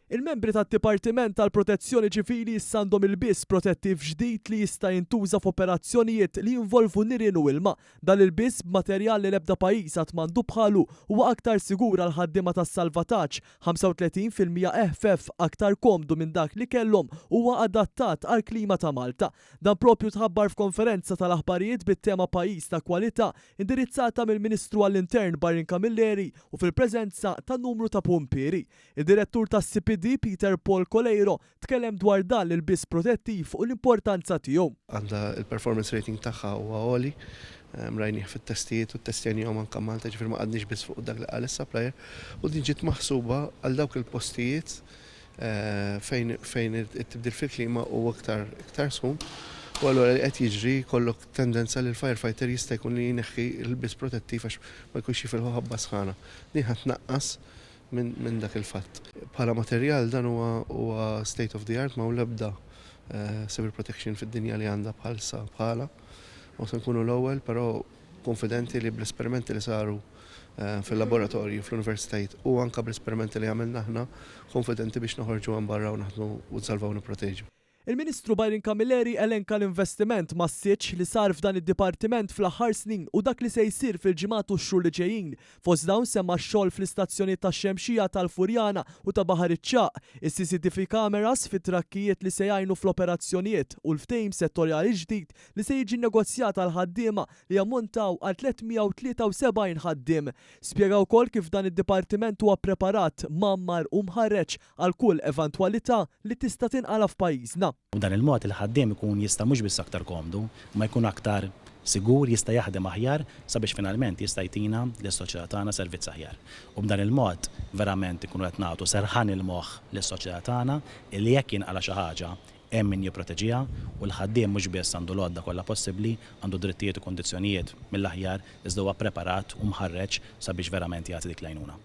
Il-membri tad-Dipartiment tal-Protezzjoni Ċivili issa għandhom ilbies protettiv ġdid li jista' jintuża f'operazzjonijiet li jinvolvu nirien u ilma. Dan l-ilbies b'materjal li l-ebda pajjiż għad m'għandu bħalu huwa aktar sigur għall-ħaddiema tas-salvataġġ, 35% eħfef, aktar komdu minn dak li kellhom u huwa adattat għall-klima ta' Malta. Dan proprju tħabbar f'konferenza tal-aħbarijiet bit-tema Pajjiż ta' Kwalità indirizzata mill-Ministru għall-Intern Byron Camilleri u fil-preżenza ta' numru ta' pumpieri. Id-Direttur tas-CPD Peter Paul Coleiro tkellem dwar dan l-ilbies protettiv u l-importanza tiegħu. Għandha l-performance rating tagħha huwa għoli, rajnih fit-testijiet u ttestjajnihom anke Malta, ġifieri ma qgħadniex biss fuq dak li qal is-supplier, u din ġiet maħsuba għal dawk il-postijiet fejn fejn it-tibdil fil-klima huwa iktar iktar sħun u allura li qed jiġri jkollok tendenza li l-firefighter jista' jkun li jneħħi l-ilbies protettiv għax ma jkunx jifilħu ħabba sħana. Din ħa tnaqqas minn dak il-fatt. Bħala materjal dan huwa huwa state of the art m'hawn l-ebda civil protection fid-dinja li għandha bħalsa bħala u se nkunu l-ewwel però kunfidenti li bl-esperimenti li saru fil-laboratorji fl-universitajiet u anke bl-esperimenti li għamilna aħna kunfidenti biex noħorġu hemm barra u naħdmu u nsalvaw u nipproteġu. Il-Ministru Byron Camilleri elenka l-investiment massiċċ li sar f'dan id-dipartiment fl-aħħar snin u dak li se jsir fil-ġimgħat u x-xhur li ġejjin. Fost dawn semma x-xogħol fl-istazzjonijiet tax-Xemxija, tal-Furjana u ta' Baħar iċ-Ċagħaq, is-CCTV cameras fit-trakkijiet li se jgħinu fl-operazzjonijiet u l-ftehim settorjali ġdid li se jiġi nnegozjat għall-ħaddiema li jammontaw għal 373 ħaddiem. Spjega wkoll kif dan id-dipartiment huwa ppreparat, mgħammar u mħarreġ għal kull eventwalità li tista' tinqala' f'pajjiżna. B'dan il-mod il-ħaddiem ikun jista' mhux biss aktar komdu, imma jkun aktar sigur, jista' jaħdem aħjar sabiex finalment jista' jtina lis-soċjetà tagħna servizz aħjar. U b'dan il-mod verament inkunu qed nagħtu serħan il-moħħ lis-soċjetà tagħna illi jekk jinqala' xi ħaġa hemm min jipproteġiha u l-ħaddiem mhux biss għandu l-għodda kollha possibbli, għandu drittijiet u kundizzjonijiet mill-aħjar iżda huwa ppreparat u mħarreġ sabiex verament jagħti dik l-għajnuna.